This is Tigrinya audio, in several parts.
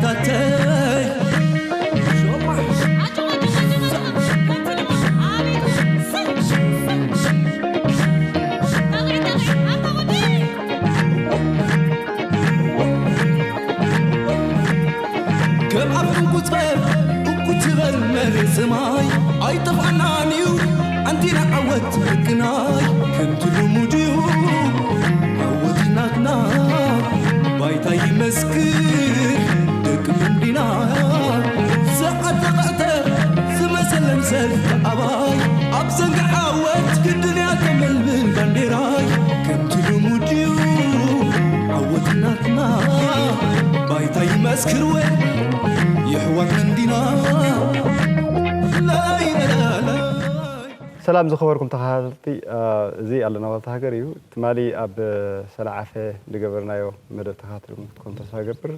ታተይ ከም ኣፍ እንቁፀር እኩ ትበል መሬት ሰማይ ኣይጠፍኣናን እዩ ኣንቲና ዓወት ሕግናይ ከምቲ ልሙድ እዩ ዓወት ናትና ባይታ ይመስክር ደቂ መንዲና ዝዓተቐዕተ ዝመሰለን ሰልፊ ኣባይ ኣብ ዘንጊ ዓወት ግድን እያ ተመልምል ባንዴራይ ከምቲ ልሙድ እዩ ዓወት ናትና ባይታ ይመስክር ወይ የሕዋት መንዲና ላይላላ ሰላም ዝኸበርኩም ተኸታተልቲ፣ እዚ ኣለና ዋልታ ሃገር እዩ። ትማሊ ኣብ ሰንዓፈ ዝገበርናዮ መደብ ተኸታቲልኩም ክትኮኑ ተስፋ እገብር።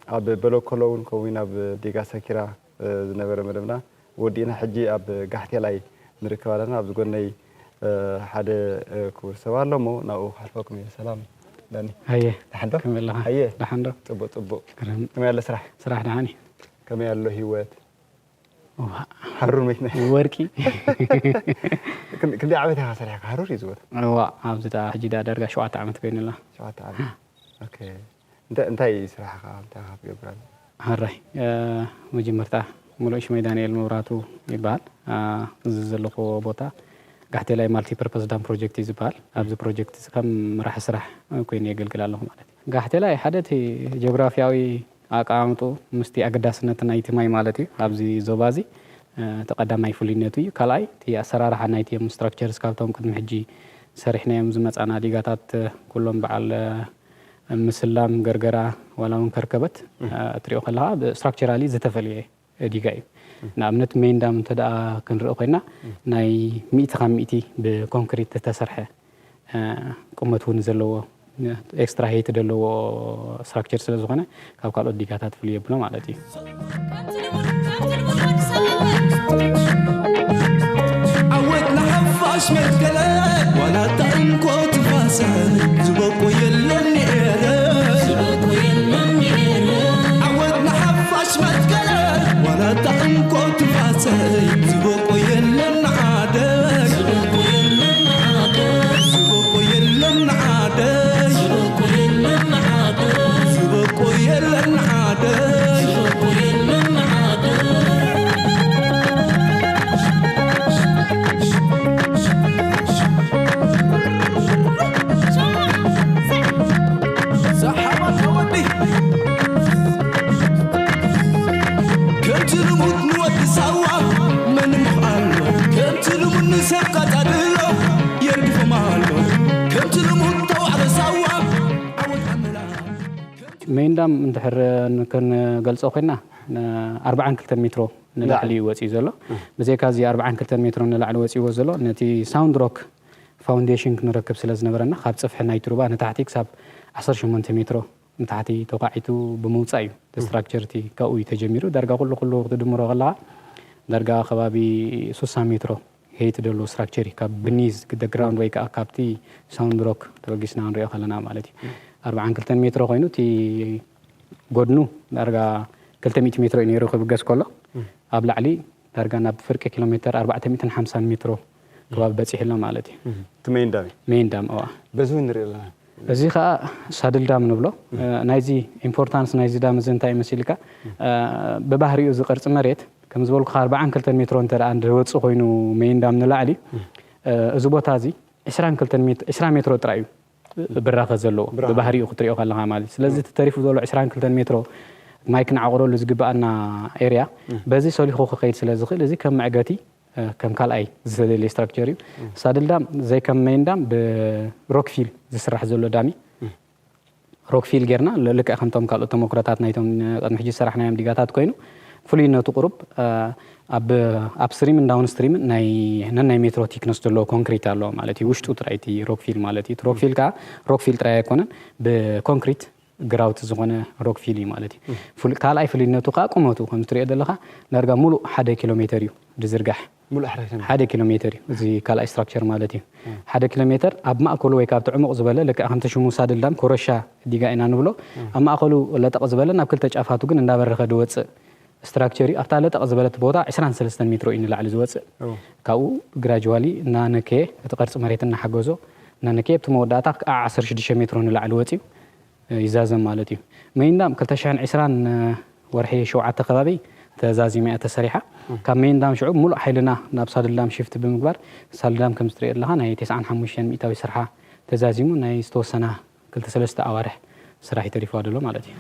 ኣብ በለኮሎ እውን ከምኡ እውን ኣብ ዲጋ ሰኪራ ዝነበረ መደብና ወዲእና ሕጂ ኣብ ጋሕቴላይ ንርከብ ኣለና። ኣብዚ ጎነይ ሓደ ክቡር ሰብ ኣሎ እሞ ናብኡ ከሕልፈኩም እየ። ሰላም ዳኒ። ኣየ ደሓን ዶ? ከመይ ኣለኻ? ኣየ ደሓን ዶ? ጽቡቕ ጽቡቕ። ግርም ከመይ ኣሎ ስራሕ? ስራሕ ደሓን እዩ። ከመይ ኣሎ ህይወት? እዋ፣ ሓሩር መይት ናይ ወርቂ ክን- ክንደይ ዓመት ኢኻ ሰሪሕካ ሓሩር እዩ ዝወት? እዋ ኣብዚ ደኣ ሕጂ ደኣ ዳርጋ ሸውዓተ ዓመት ኮይኑላ። ሸውዓተ ዓመት። ኦኬ። እንታይ እንታይ እዩ ስራሕኻ? እንታይ ኢኻ ትገብር ኣለኻ? ሃራይ መጀመርታ ሙሉእ ሽመይ ዳንኤል መብራቱ ይበሃል። እዚ ዘለኹዎ ቦታ ጋሕቴላይ ማልቲ ፐርፐስ ዳም ፕሮጀክት እዩ ዝበሃል። ኣብዚ ፕሮጀክት እዚ ከም መራሒ ስራሕ ኮይኑ የገልግል ኣለኹ ማለት እዩ። ጋሕቴላይ ሓደ እቲ ጂኦግራፊያዊ ኣቀማምጥኡ ምስቲ ኣገዳስነት ናይቲ ማይ ማለት እዩ ኣብዚ ዞባ እዚ እቲ ቀዳማይ ፍሉይነቱ እዩ። ካልኣይ እቲ ኣሰራርሓ ናይቲኦም ስትራክቸርስ ካብቶም ቅድሚ ሕጂ ሰሪሕናዮም ዝመፃና ዲጋታት ኩሎም በዓል ምስላም ገርገራ ዋላ እውን ከርከበት እትሪኦ ከለካ ብስትራክቸራሊ ዝተፈለየ ዲጋ እዩ። ንኣብነት ሜን ዳም እንተ ደኣ ክንርኢ ኮይና ናይ ሚእቲ ካብ ሚእቲ ብኮንክሪት ዝተሰርሐ ቁመት እውን ዘለዎ ኤክስትራ ሄይት ዘለዎ ስትራክቸር ስለ ዝኾነ ካብ ካልኦት ዲጋታት ፍልይ የብሎ ማለት እዩ። ዓወት ንሓፋሽ መትከለ ዋላ እታ እንኮ ትፋሰ ዝበቆ የለን ንኤረ ዓወት ንሓፋሽ መትከለ ዋላ እታ እንኮ ትፋሰ ዝበቆ የለን ንዓደ ዝበቆ የለን ንዓደ ዝበቆ የለን ንዓደ ሜንዳም እንድሕር ክንገልፆ ኮይና ኣርባዓን ክልተን ሜትሮ ንላዕሊ እዩ ወፂኡ ዘሎ። ብዘይካ እዚ ኣርባዓን ክልተን ሜትሮ ንላዕሊ ወፂእዎ ዘሎ ነቲ ሳውንድ ሮክ ፋውንዴሽን ክንረክብ ስለ ዝነበረና ካብ ፅፍሒ ናይቲ ሩባ ንታሕቲ ክሳብ ዓሰርተ ሸሞንተ ሜትሮ ንታሕቲ ተኳዒቱ ብምውፃእ እዩ ስትራክቸር እቲ ካብኡ እዩ ተጀሚሩ። ዳርጋ ኩሉ ኩሉ ክትድምሮ ከለካ ዳርጋ ከባቢ ሱሳ ሜትሮ ሄይት ደሎ ስትራክቸር እዩ ካብ ብኒዝ ደ ግራውንድ ወይ ከዓ ካብቲ ሳውንድ ሮክ ተበጊስና ንሪኦ ከለና ማለት እዩ። ኣርባዓን ክልተን ሜትሮ ኮይኑ እቲ ጎድኑ ዳርጋ ክልተ ሚእቲ ሜትሮ እዩ ነይሩ ክብገስ ከሎ ኣብ ላዕሊ ዳርጋ ናብ ፍርቂ ኪሎ ሜትር ኣርባዕተ ሚእትን ሓምሳን ሜትሮ ከባቢ በፂሑ ኣሎ ማለት እዩ። እቲ ሜን ዳም እዩ። ሜን ዳም እዋ በዚ እውን ንሪኢ ኣለና። እዚ ከዓ ሳድል ዳም ንብሎ ናይዚ ኢምፖርታንስ ናይዚ ዳም እዚ እንታይ መሲልካ ብባህሪኡ እዚ ቅርፂ መሬት ከም ዝበልኩ ኣርባዓን ክልተን ሜትሮ እንተ ደኣ ዝወፅእ ኮይኑ ሜን ዳም ንላዕሊ እዚ ቦታ እዚ ዕስራን ክልተን ሜትሮ ጥራይ እዩ ብራኸ ዘለዎ ብባህሪኡ ክትሪኦ ከለካ ማለት እዩ። ስለዚ እቲ ተሪፉ ዘሎ ዕስራን ክልተን ሜትሮ ማይ ክንዓቑረሉ ዝግበኣና ኤርያ በዚ ሰሊኹ ክኸይድ ስለ ዝኽእል እዚ ከም መዕገቲ ከም ካልኣይ ዝተደልየ ስትራክቸር እዩ። ሳድል ዳም ዘይከም ሜን ዳም ብሮክፊል ዝስራሕ ዘሎ ዳም እዩ። ሮክፊል ጌርና ልክዕ ከምቶም ካልኦት ተመኩሮታት ናይቶም ቅድሚ ሕጂ ዝሰራሕናዮም ዲጋታት ኮይኑ ፍሉይነቱ ቁሩብ ኣብ ኣፕስትሪምን ዳውንስትሪምን ናይ ነናይ ሜትሮ ቲክነስ ዘለዎ ኮንክሪት ኣለዎ ማለት እዩ። ውሽጡ ጥራይ እቲ ሮክፊል ማለት እዩ። እቲ ሮክፊል ከዓ ሮክፊል ጥራይ ኣይኮነን ብኮንክሪት ግራውት ዝኾነ ሮክፊል እዩ ማለት እዩ። ካልኣይ ፍልይነቱ ከዓ ቁመቱ ከም ትሪኦ ዘለካ ዳርጋ ሙሉእ ሓደ ኪሎ ሜትር እዩ ዝዝርጋሕ። ሙሉእ ሓደ ኪሎ ሜተር እዩ። እዚ ካልኣይ ስትራክቸር ማለት እዩ። ሓደ ኪሎ ሜተር ኣብ ማእከሉ ወይ ካብ ዕሙቕ ዝበለ፣ ልክዕ ከምቲ ሽሙ ሳድል ዳም፣ ኮረሻ ዲጋ ኢና ንብሎ። ኣብ ማእከሉ ለጠቕ ዝበለ፣ ናብ ክልተ ጫፋቱ ግን እንዳበረኸ ዝወፅእ ስትራክቸር እዩ። ኣብታ ለጠቕ ዝበለት ቦታ ዕስራን ሰለስተን ሜትሮ እዩ ንላዕሊ ዝወፅእ። ካብኡ ግራጅዋሊ እናነከየ፣ እቲ ቅርፂ መሬት እናሓገዞ እናነከየ፣ ኣብቲ መወዳእታ ከዓ ዓሰርተ ሽዱሽተ ሜትሮ ንላዕሊ ወፅዩ ይዛዘም ማለት እዩ። መይንዳም ክልተ ሽሕን ዕስራን ወርሒ ሸውዓተ ከባቢ ተዛዚማ እያ ተሰሪሓ። ካብ መይንዳም ሽዑ ሙሉእ ሓይልና ናብ ሳድልዳም ሽፍት ብምግባር፣ ሳድልዳም ከም ዝትሪኦ ዘለኻ ናይ ተስዓን ሓሙሽተን ሚእታዊ ስርሓ ተዛዚሙ፣ ናይ ዝተወሰና ክልተ ሰለስተ ኣዋርሕ ስራሕ ይተሪፍዋ ዘሎ ማለት እዩ።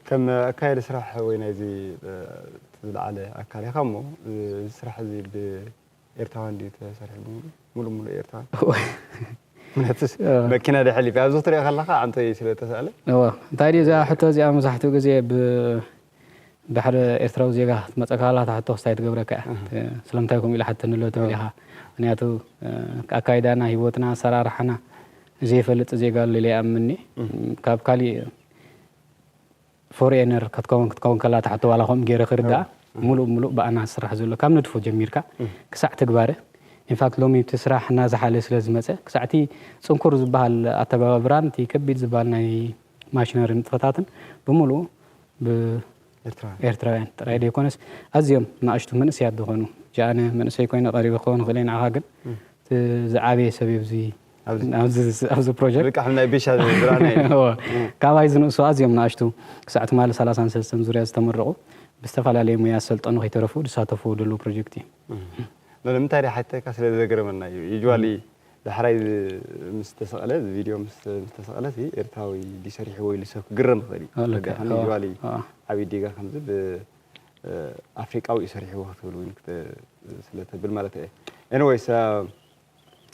ከም ኣካያዲ ስራሕ ወይ ናይዚ ዝለዓለ ኣካል ኢኻ እሞ፣ እዚ ስራሕ እዚ ብኤርትራውያን ድዩ ተሰሪሑ? ሙሉ ሙሉ ኤርትራውያን? ምክንያቱስ መኪና ድሕሊፍ ኣብዚ ክትሪኦ ከለካ ኣንቶይ ስለ ተሳእለ። እዋ፣ እንታይ ድዩ እዚኣ ሕቶ እዚኣ መብዛሕትኡ ግዜ ብ-፣ ብሓደ ኤርትራዊ ዜጋ ክትመፀካ ከላ እታ ሕቶ ክስታይ ትገብረካ እያ። ስለምንታይ ከምኡ ኢላ ሓተኒ ኣሎ ትብል ኢኻ። ምክንያቱ ኣካይዳና፣ ሂወትና፣ ኣሰራርሓና ዘይፈልጥ ዜጋ ኣሎ ኢለ ይኣምንኒ። ካብ ካሊእ ፎሬነር ክትከውን ክትከውን ከላ ትሓቶ ዋላ ከምኡ ገይረ ክርዳኣ፣ ሙሉእ ሙሉእ ብኣና ዝስራሕ ዘሎ ካብ ንድፉ ጀሚርካ ክሳዕ ትግባረ። ኢንፋክት ሎሚ እቲ ስራሕ እናዝሓለ ስለ ዝመፀ፣ ክሳዕ እቲ ፅንኩር ዝበሃል ኣተገባብራን እቲ ከቢድ ዝበሃል ናይ ማሽነሪ ንጥፈታትን ብምሉኡ ብ-፣ ኤርትራውያን ጥራይ ዘይኮነስ፣ ኣዝዮም ንኣሽቱ መንእሰያት ዝኾኑ፣ ጃኣነ መንእሰይ ኮይነ ቀሪበ ክኸውን ይኽእል እየ ንዓኻ፣ ግን እቲ ዝዓበየ ሰብ እዩ ኣብዚ፣ ኣብዚ ፕሮጀክት። ልክዕ ከም ናይ ቢሻ ዝራና እዩ። እወ። ካባይ ዝንእሱ ኣዝዮም ንኣሽቱ፣ ክሳዕ ትማሊ ሰላሳን ሰለስተን ዙርያ ዝተመረቑ፣ ብዝተፈላለየ ሙያ ዝሰልጠኑ ከይተረፉ ዝሳተፉ ዘለዉ ፕሮጀክት እዩ። ኖ፣ ንምንታይ ድኣ ሓተካ ስለ ዘገረመና እዩ። ዩዥዋሊ ዳሕራይ ዝ-፣ ምስ ተሰቕለ፣ እዚ ቪድዮ ምስ፣ ምስ ተሰቕለ፣ እዚ ኤርትራዊ ድዩ ሰሪሕዎ ኢሉ ሰብ ክግረም ይኽእል እዩ። ልክዕ። ተረዲእካኒ? ዩዥዋሊ ዓብዪ ዲጋ ከምዚ ብ-፣ ኣፍሪቃዊ እዩ ሰሪሕዎ ክትብል እውን ክተ-፣ ስለ ተብል ማለት እየ። ኤኒዌይስ፣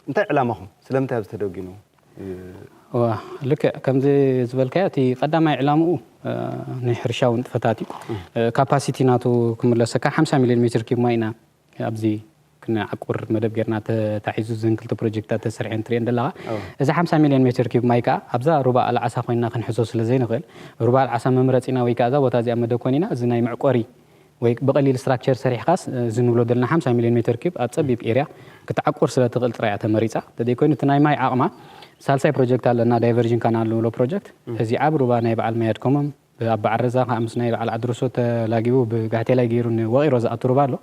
እንታይ ዕላማኹም? ስለምንታይ ኣብዚ ተደጒኑ? እዋ፣ ልክዕ ከምዚ ዝበልካዮ፣ እቲ ቀዳማይ ዕላምኡ፣ እ፣ ናይ ሕርሻዊ ንጥፈታት እዩ። እ፣ ካፓሲቲ ናቱ ክምለሰካ ሓምሳ ሚልዮን ሜትር ኪዩብ ማይ ኢና ኣብዚ ክንዓቁር መደብ ጌርና ተታሒዙ፣ እዘን ክልተ ፕሮጀክትታት ተሰሪሐን ትሪኤን ዘለኻ። እዚ ሓምሳ ሚልዮን ሜትር ኪዩብ ማይ ከኣ ኣብዛ ሩባ ኣልዓሳ ኮይንና ክንሕዞ ስለ ዘይንኽእል፣ ሩባ ኣልዓሳ መምረጺና ወይ ከኣ እዛ ቦታ እዚኣ መደብ ኮኒና፣ እዚ ናይ መዕቆሪ ወይ ብቐሊል ስትራክቸር ሰሪሕካስ፣ እዚ ንብሎ ዘለና ሓምሳ ሚልዮን ሜትር ኪዩብ ኣብ ጸቢብ ኤርያ ክትዓቁር ስለ ትኽእል ጥራይ እያ ተመሪጻ። እንተዘይኮይኑ እቲ ናይ ማይ ዓቕማ፣ ሳልሳይ ፕሮጀክት ኣለና፣ ዳይቨርዥን ካናል ንብሎ ፕሮጀክት። እዚ ዓቢ ሩባ ናይ በዓል መያድ ኮሞም፣ ኣብ በዓል ረዛ ከኣ ምስ ናይ በዓል ዓዲ ርሶ ተላጊቡ ብጋህቴላይ ገይሩ ንወቒሮ ዝኣቱ ሩባ ኣሎ።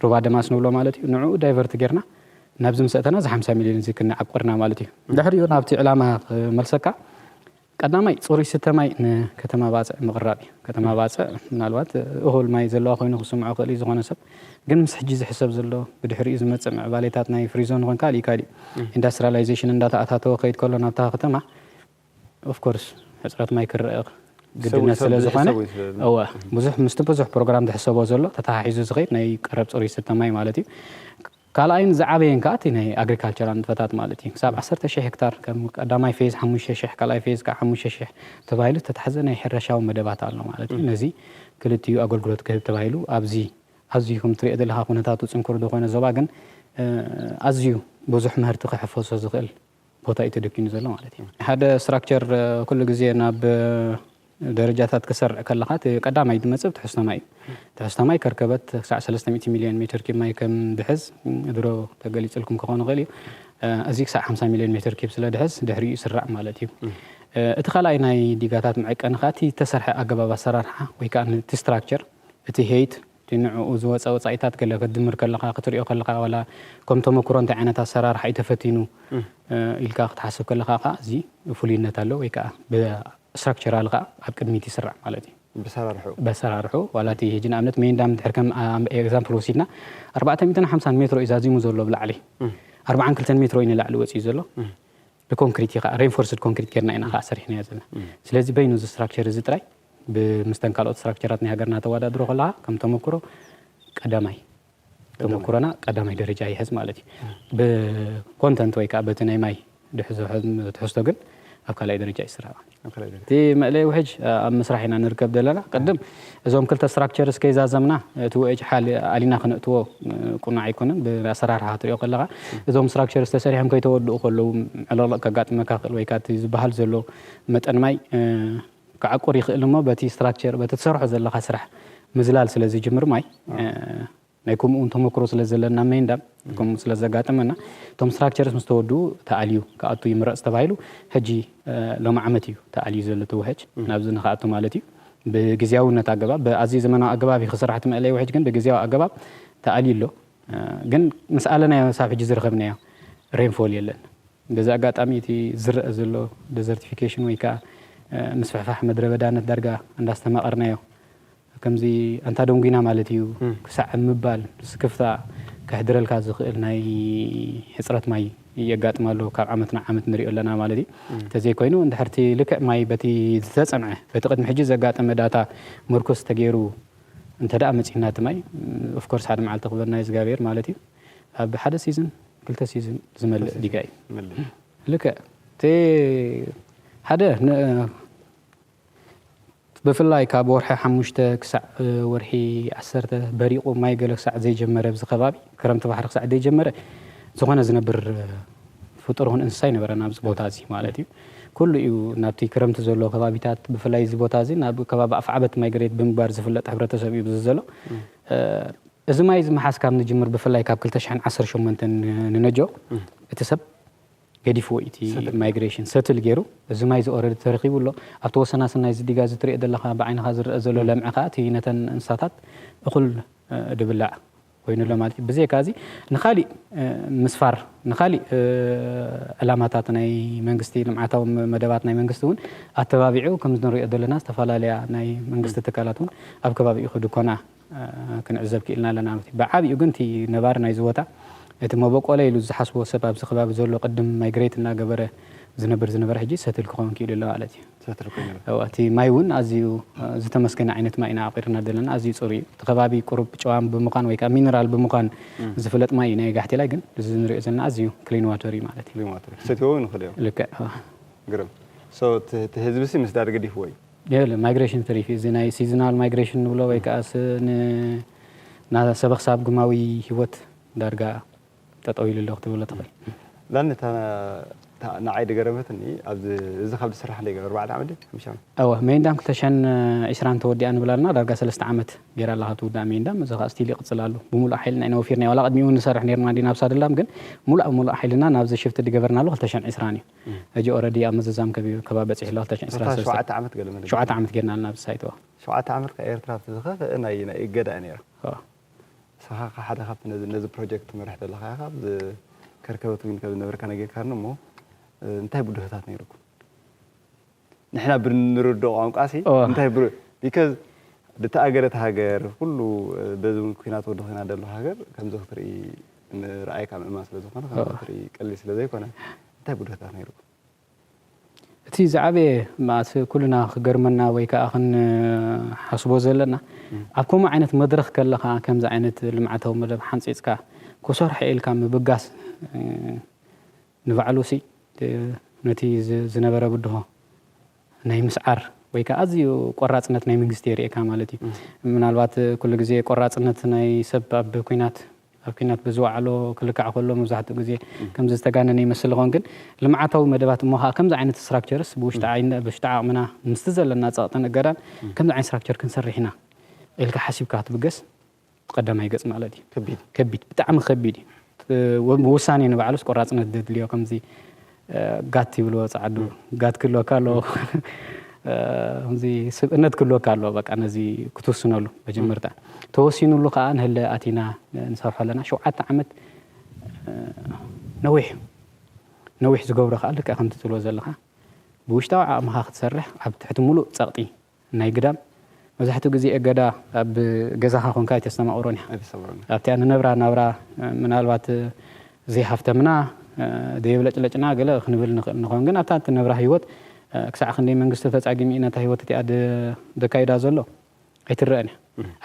ሩባ ደማስ ንብሎ ማለት እዩ። ንዕኡ ዳይቨርት ጌርና ናብዚ ምስ ኣተና እዚ ሓምሳ ሚልዮን እዚ ክንዓቁርና ማለት እዩ። ድሕሪኡ ናብቲ ዕላማ ክመልሰካ፣ ቀዳማይ፣ ጽሩይ ስተ ማይ ንከተማ ባጽዕ ምቕራብ እዩ። ከተማ ባጽዕ ምናልባት እኹል ማይ ዘለዋ ኮይኑ ክስምዖ ክእል እዩ ዝኾነ ሰብ። ግን ምስ ሕጂ ዝሕሰብ ዘሎ፣ ብድሕሪኡ ዝመጽእ ምዕባሌታት ናይ ፍሪ ዞን ይኹን ካልእ ካልእ ኢንዳስትሪያላይዜሽን እንዳተኣታተወ ከይድ ከሎ ናብታ ከተማ፣ ኦፍ ኮርስ፣ ሕጽረት ማይ ክረአ ግድነት ሰብ ስለ ዝኾነ፣ ዝሕሰቡ እዩ ስለ እወ፣ ብዙሕ፣ ምስቲ ብዙሕ ፕሮግራም ዝሕሰቦ ዘሎ ተተሓሒዙ ዝኸይድ ናይ ቀረብ ጽሩይ ስተ ማይ ማለት እዩ። ካልኣይን ዝዓበየን ከኣ እቲ ናይ ኣግሪካልቸራል ንጥፈታት ማለት እዩ። ክሳብ ዓሰርተ ሽሕ ሄክታር፣ ከም ቀዳማይ ፌዝ ሓሙሽተ ሽሕ፣ ካልኣይ ፌዝ ከኣ ሓሙሽተ ሽሕ ተባሂሉ ዝተታሕዘ ናይ ሕርሻዊ መደባት ኣሎ ማለት እዩ። ነዚ ክልቲኡ ኣገልግሎት ክህብ ተባሂሉ ኣብዚ ኣዝዩ ከም ትሪኦ ዘለኻ ኩነታቱ ጽንኩር ዝኾነ ዞባ ግን፣ እ፣ ኣዝዩ ብዙሕ ምህርቲ ክሕፈሶ ዝኽእል ቦታ እዩ ተደኪኑ ዘሎ ማለት እዩ። ሓደ ስትራክቸር፣ እ፣ ኩሉ ግዜ ናብ፣ እ፣ ደረጃታት ክሰርዕ ከለኻ፣ እቲ ቀዳማይ ዝመጽእ ትሕዝቶ ማይ እዩ። ትሕዝቶ ማይ ከርከበት ክሳዕ ሰለስተ ሚእቲ ሚልዮን ሜትር ኪብ ማይ ከም ዝሕዝ፣ እ፣ ድሮ ተገሊጽልኩም ክኸውን ይኽእል እዩ። እ፣ እዚ ክሳዕ ሓምሳ ሚልዮን ሜትር ኪብ ስለ ድሕዝ፣ ድሕሪኡ ይስራዕ ማለት እዩ። እ፣ እቲ ካልኣይ ናይ ዲጋታት መዐቀኒ ከኣ፣ እቲ ዝተሰርሐ ኣገባብ ኣሰራርሓ ወይ ከኣ እቲ ስትራክቸር፣ እቲ ሄይት፣ እቲ ንዕኡ ዝወጸ ወጻኢታት ገለ ክትድምር ከለኻ፣ ክትሪኦ ከለኻ፣ ዋላ ከም ተመኩሮ እንታይ ዓይነት ኣሰራርሓ እዩ ተፈቲኑ፣ እ፣ ኢልካ ክትሓስብ ከለኻ ከኣ፣ እዚ ፍሉይነት ኣለዎ ወይ ከኣ ብ-፣ ስትራክቸራል ከዓ ኣብ ቅድሚት ይስራዕ ማለት እዩ። ብሰራርሑ በሰራርሑ ዋላ እቲ ሕጂ ንኣብነት ሜንዳም ድሕር ከም ኤግዛምፕል ወሲድና ኣርባዕተ ሚእትን ሓምሳን ሜትሮ እዩ ዛዚሙ ዘሎ ብላዕሊ ኣርባዓን ክልተን ሜትሮ እዩ ንላዕሊ ወፂኡ ዘሎ። ብኮንክሪት እዩ ከዓ ሬንፎርስድ ኮንክሪት ጌርና ኢና ከዓ ሰሪሕናዮ ዘለና። ስለዚ በይኑ እዚ ስትራክቸር እዚ ጥራይ ብምስተን ካልኦት ስትራክቸራት ናይ ሃገርና ተወዳድሮ ከለካ ከም ተመክሮ ቀዳማይ ተመክሮና ቀዳማይ ደረጃ ይሕዝ ማለት እዩ። ብኮንተንት ወይ ከዓ በቲ ናይ ማይ ድሕዞ ትሕዝቶ ግን ኣብ ካልኣይ ደረጃ ይስራዕ። እቲ መእለይ ውሕጅ ኣብ ምስራሕ ኢና ንርከብ ዘለና። ቅድም እዞም ክልተ ስትራክቸርስ ከይዛዘምና እቲ ውዕጅ ሓል ኣሊና ክነእትዎ ቁኑዕ ኣይኮነን። ብኣሰራርሓ ክትሪኦ ከለካ እዞም ስትራክቸርስ ተሰሪሖም ከይተወድኡ ከለዉ ዕለቕለቕ ከጋጥመካ ክእል ወይ ከዓ እቲ ዝበሃል ዘሎ መጠን ማይ ክዓቁር ይኽእል እሞ በቲ ስትራክቸር በቲ ትሰርሖ ዘለካ ስራሕ ምዝላል ስለ ዝጅምር ማይ ናይ ከምኡ እውን ተመክሮ ስለ ዘለና ሜንዳም ከምኡ ስለ ዘጋጠመና እቶም ስትራክቸርስ ምስ ተወድኡ ተኣልዩ ክኣቱ ይምረፅ ተባሂሉ። ሕጂ ሎሚ ዓመት እዩ ተኣልዩ ዘሎ እቲ ውሕጅ ናብዚ ንክኣቱ ማለት እዩ። ብግዜያውነት ኣገባብ ብኣዝዩ ዘመናዊ ኣገባብ እዩ ክስራሕ እቲ መእለይ ውሕጅ ግን ብግዜያዊ ኣገባብ ተኣልዩ ኣሎ። ግን ምስ ኣለናዮ ሳብ ሕጂ ዝረኸብናዮ ሬንፎል የለን። በዚ ኣጋጣሚ እቲ ዝረአ ዘሎ ደዘርቲፊኬሽን ወይ ከዓ ምስፍሕፋሕ ምድረ በዳነት ዳርጋ እንዳስተማቐርናዮ ከምዚ ኣንታ ደንጉና ማለት እዩ። ክሳዕ ምባል ስክፍታ ከሕድረልካ ዝኽእል ናይ ሕፅረት ማይ የጋጥም ኣሎ። ካብ ዓመት ናብ ዓመት ንሪኦ ኣለና ማለት እዩ። እንተዘይኮይኑ እንድሕርቲ ልክዕ ማይ በቲ ዝተፀንዐ በቲ ቅድሚ ሕጂ ዘጋጠመ ዳታ ምርኩስ ተገይሩ እንተ ደኣ መፂና እቲ ማይ ኦፍኮርስ ሓደ መዓልቲ ክበና እግዚኣብሔር ማለት እዩ። ኣብ ሓደ ሲዝን ክልተ ሲዝን ዝመልእ ዲጋ እዩ። ልክዕ እቲ ሓደ ብፍላይ ካብ ወርሒ ሓሙሽተ ክሳዕ ወርሒ ዓሰርተ በሪቑ ማይ ገለ ክሳዕ ዘይጀመረ ኣብዚ ከባቢ ክረምቲ ባሕሪ ክሳዕ ዘይጀመረ ዝኾነ ዝነብር ፍጡር ይኹን እንስሳ ኣይነበረን ኣብዚ ቦታ እዚ ማለት እዩ። ኩሉ እዩ ናብቲ ክረምቲ ዘሎ ከባቢታት ብፍላይ እዚ ቦታ እዚ ናብ ከባቢ ኣፍዓበት ማይግሬት ብምግባር ዝፍለጥ ሕብረተሰብ እዩ ብዚ ዘሎ። እዚ ማይ እዚ ምሓዝ ካብ ንጅምር ብፍላይ ካብ ክልተ ሽሕን ዓሰርተ ሸሞንተን ንነጆ እቲ ሰብ ገዲፍዎ እዩ እቲ ማይግሬሽን ሰትል ገይሩ እዚ ማይ እዚ ኦረዲ ተረኪቡ ኣሎ። ኣብቲ ወሰናስናይ እዚ ዲጋ እዚ ትሪኦ ዘለካ ብዓይንካ ዝረአ ዘሎ ለምዒ ከዓ እቲ ነተን እንስሳታት እኹል ድብላዕ ኮይኑ ኣሎ ማለት እዩ። ብዘይካ እዚ ንካሊእ ምስፋር ንካሊእ ዕላማታት ናይ መንግስቲ ልምዓታዊ መደባት ናይ መንግስቲ እውን ኣተባቢዑ ከም ንሪኦ ዘለና ዝተፈላለያ ናይ መንግስቲ ትካላት እውን ኣብ ከባቢኡ ክድኮና ክንዕዘብ ክኢልና ኣለና ማለት እዩ። ብዓብኡ ግን እቲ ነባሪ ናይዚ ቦታ እቲ መበቆለ ኢሉ ዝሓስቦ ሰብ ኣብዚ ከባቢ ዘሎ ቅድም ማይግሬት እናገበረ ዝነብር ዝነበረ ሕጂ ሰትል ክኸውን ክኢሉ ኣሎ ማለት እዩ። ሰትል ኮይኑ እዋ፣ እቲ ማይ እውን ኣዝዩ ዝተመስገነ ዓይነት ማይ ኢና ኣቑርና ዘለና። ኣዝዩ ፅሩይ እዩ። እቲ ከባቢ ቁሩብ ጨዋም ብምዃን ወይ ከዓ ሚነራል ብምዃን ዝፍለጥ ማይ እዩ። ናይ ጋሕቴላይ ግን እዚ ንሪኦ ዘለና ኣዝዩ ክሊን ዋተር እዩ ማለት እዩ። ክሊን ዋተር ክትሰትይዎ እውን ንኽእል እዮም። ልክዕ። እዋ። ግርም። So እቲ ህዝቢ ሲ ምስ ዳር ገዲፍዎ እዩ? የለ ማይግሬሽን ተሪፍ እዚ ናይ ሲዝናል ማይግሬሽን ንብሎ ወይ ከዓ ስ- ን- ና- ሰበኽ ሳብ ግማዊ ህይወት ዳርጋ ጠጠው ኢሉ ኣሎ ክትብሎ ትኽእል። ላን እታ እታ ንዓይ ድገረመትኒ ኣብዚ እዚ ካብ ዝስራሕ እንደ ኣርባዕተ ዓመት ድዩ ሓሙሽተ ዓመት? እወ ሜንዳም ክልተ ሽሕን ዕስራን ተወዲኣ ንብላልና ዳርጋ ሰለስተ ዓመት ገይራ ኣለካ ትውዳእ ሜንዳም እዚ ከዓ ስቲል ይቅፅል ኣሎ። ብሙሉእ ሓይልና ኢና ወፊርና ዋላ ቅድሚኡ ንሰርሕ ነርና እንዲና ኣብ ሳድላም ግን ሙሉእ ብሙሉእ ሓይልና ናብዚ ሽፍት ድገበርናሉ ክልተ ሽሕን ዕስራን እዩ። ሕጂ ኦረዲ ኣብ ምዝዛም ከቢቡ ከባቢ በፂሑ ኣሎ ክልተ ሽሕን ዕስራን ሰለስተ ሸውዓተ ዓመት ገለ መለ ሸውዓተ ዓመት ጌርና ኣለና ኣብዚ ሳይት እዋ። ሸውዓተ ዓመት ካብ ኤርትራ ኣብቲ ዝኸፍአ ናይ ናይ እገዳ እዩ ነይሩ። እዋ። ንስኻ ከ ሓደ ካብቲ ነዚ ነዚ ፕሮጀክት ትመርሕ ዘለኻ ኢኻ ኣብዚ ከርከበት ዊን ካብ ዝነበርካ ነጊርካኒ እሞ እንታይ ብድሆታት ነይርኩም? ንሕና ብንርድኦ ቋንቋ ሲ እዋ። እንታይ ብር because ድተኣገደት ሃገር ኩሉ በዚ እውን ኩናት ወዲ ኩናት ደሎ ሃገር ከምዚ ክትርኢ ንረኣይ ካብ ምእማን ስለ ዝኾነ ከምዚ ክትርኢ ቀሊል ስለ ዘይኮነ እንታይ ብድሆታት ነይርኩም? እቲ ዝዓበየ ማለት ኩልና ክገርመና ወይ ከዓ ክንሓስቦ ዘለና ኣብ ከምኡ ዓይነት መድረኽ ከለኻ ከምዚ ዓይነት ልምዓታዊ መደብ ሓንፂፅካ ክሰርሖ ኢልካ ምብጋስ ንባዕሉ ሲ ነቲ ዝነበረ ብድሆ ናይ ምስዓር ወይ ከዓ ኣዝዩ ቆራፅነት ናይ መንግስቲ የርእየካ ማለት እዩ። ምናልባት ኩሉ ግዜ ቆራፅነት ናይ ሰብ ኣብ ኩናት ኣብ ኩናት ብዝወዓሎ ክልካዕ ከሎ መብዛሕትኡ ግዜ ከምዚ ዝተጋነነ ይመስል ይኸውን ግን ልምዓታዊ መደባት እሞ ከዓ ከምዚ ዓይነት ስትራክቸርስ ብውሽጢ ዓይነ ብውሽጢ ዓቕምና ምስቲ ዘለና ፀቕጥን እገዳን ከምዚ ዓይነት ስትራክቸር ክንሰርሕ ኢና ኢልካ ሓሲብካ ክትብገስ ቀዳማይ ገጽ ማለት እዩ። ከቢድ። ከቢድ ብጣዕሚ ከቢድ እዩ። እ፣ ወ- ውሳኔ ንባዕሉስ ቆራጽነት ዘድልዮ ከምዚ እ፣ ጋት ይብልዎ ጸዓዱ ጋት ክህልወካ ኣለዎ እ፣ ከምዚ ስብእነት ክህልወካ ኣለዎ በቃ ነዚ ክትውስነሉ መጀመርታ ተወሲኑሉ ከዓ ንህለ ኣቲና ንሰርሖ ኣለና ሸውዓተ ዓመት እ፣ ነዊሕ ነዊሕ ዝገብሮ ከዓ ልክዕ ከምቲ ትብሎ ዘለኻ ብውሽጣዊ ዓቕምኻ ክትሰርሕ ኣብ ትሕቲ ሙሉእ ጸቕጢ ናይ ግዳም። መብዛሕትኡ ግዜ እገዳ ኣብ ገዛኻ ኮንካ ኣይተስተማቕሮን ኢኻ። ኣብቲኣ ንነብራ ናብራ ምናልባት ዘይሃፍተምና፣ ደየብለጭለጭና ገለ ክንብል ንኽእል ንኸውን፣ ግን ኣብታ እትነብራ ህይወት ክሳዕ ክንደይ መንግስቲ ተጻጊሙ እዩ ነታ ህይወት እቲኣ ደካይዳ ዘሎ ኣይትረአን እያ።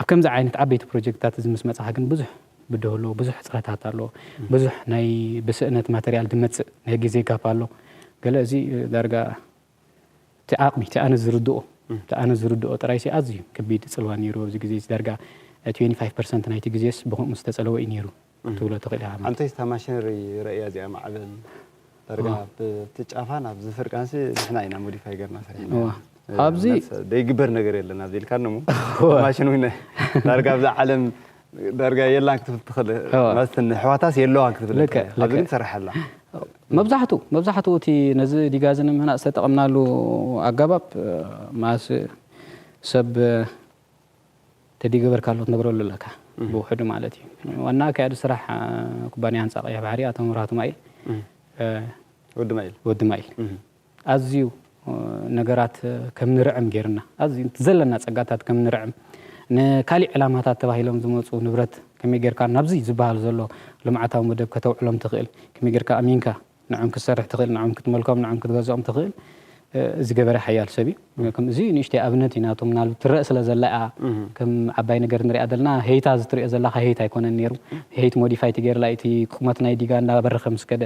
ኣብ ከምዚ ዓይነት ዓበይቲ ፕሮጀክትታት እዚ ምስ መጻኻ ግን ብዙሕ ብድሆ ኣለዎ፣ ብዙሕ ሕጽረታት ኣለዎ፣ ብዙሕ ናይ ብስእነት ማተርያል ዝመጽእ ናይ ግዜ ጋፕ ኣሎ። ገለ እዚ ዳርጋ እቲ ዓቕሚ፣ እቲ ኣነ ዝርድኦ፣ እቲ ኣነ ዝርድኦ ጥራይሲ ኣዝዩ ከቢድ ጽልዋ ነይሩ ኣብዚ ግዜ እዚ። ዳርጋ ትዌንቲ ፋይቭ ፐርሰንት ናይቲ ግዜስ ብኸምኡ ዝተጸለወ እዩ ነይሩ ክትብሎ ትኽእል ኢኻ ማለት እዩ። ኣንተይስ እታ ማሽነሪ ረእያ እዚኣ ማዕበል ዳርጋ ኣብቲ ጫፋ ናብዚ ፍርቃንሲ ንሕና ኢና ሞዲፋይ ገርና ሰሪሕና። እዋ። ኣብዚ ዘይግበር ነገር የለን ኣብዚ ኢልካ እሞ ማሽን እውን ዳርጋ ኣብዛ ዓለም ዳርጋ የላን ክትብል ትኽእል። እዋ። ማለት እተን ኣሕዋታስ የለዋን ክትብል ልክዕ፣ ትኽእል። ኣብዚ ልክዕ። ግን ትሰርሕ ኣላ። መብዛሕትኡ፣ መብዛሕትኡ እቲ ነዚ ዲጋ እዚ ንምህናጽ ዝተጠቐምናሉ ኣገባብ፣ እ፣ ማስ ሰብ፣ እ፣ ተዲገበርካሉ ክትነብረሉ ኣለካ። እህ። ብውሕዱ ማለት እዩ። ዋና ኣካያዲ ስራሕ፣ እ፣ ኩባንያ ህንጻ ቀይሕ ባሕሪ ኣቶ መብራህቱ ማይል፣ እህ። እ፣ ወዲ ማይል። ወዲ ማይል። እህ። ኣዝዩ፣ እ፣ ነገራት፣ እ፣ ከም ንርዕም ጌርና፣ ኣዝዩ እቲ ዘለና ጸጋታት ከም ንርዕም፣ ንካሊእ ዕላማታት ተባሂሎም ዝመጹ ንብረት ከመይ ጌርካ ናብዚ ዝበሃል ዘሎ ልምዓታዊ መደብ ከተውዕሎም ትኽእል፣ ከመይ ጌርካ ኣሚንካ ንዕም ክትሰርሕ ትኽእል፣ ንዕም ክትመልኮም፣ ንዕም ክትገዝኦም ትኽእል፣ እ፣ ዝገበረ ሓያል ሰብ እዩ። ከም እዚ ንእሽተይ ኣብነት እዩ ናቱ፣ ምናልባት ትረእ ስለ ዘላ እያ እህ። ከም ዓባይ ነገር ንሪኣ ዘለና። ሄይታ እዚ ትሪኦ ዘለኻ ሄይት ኣይኮነን ነይሩ። ሄይት ሞዲፋይ ተገይርላ እቲ ቁመት ናይ ዲጋ እንዳበረኸ ምስ ከደ፣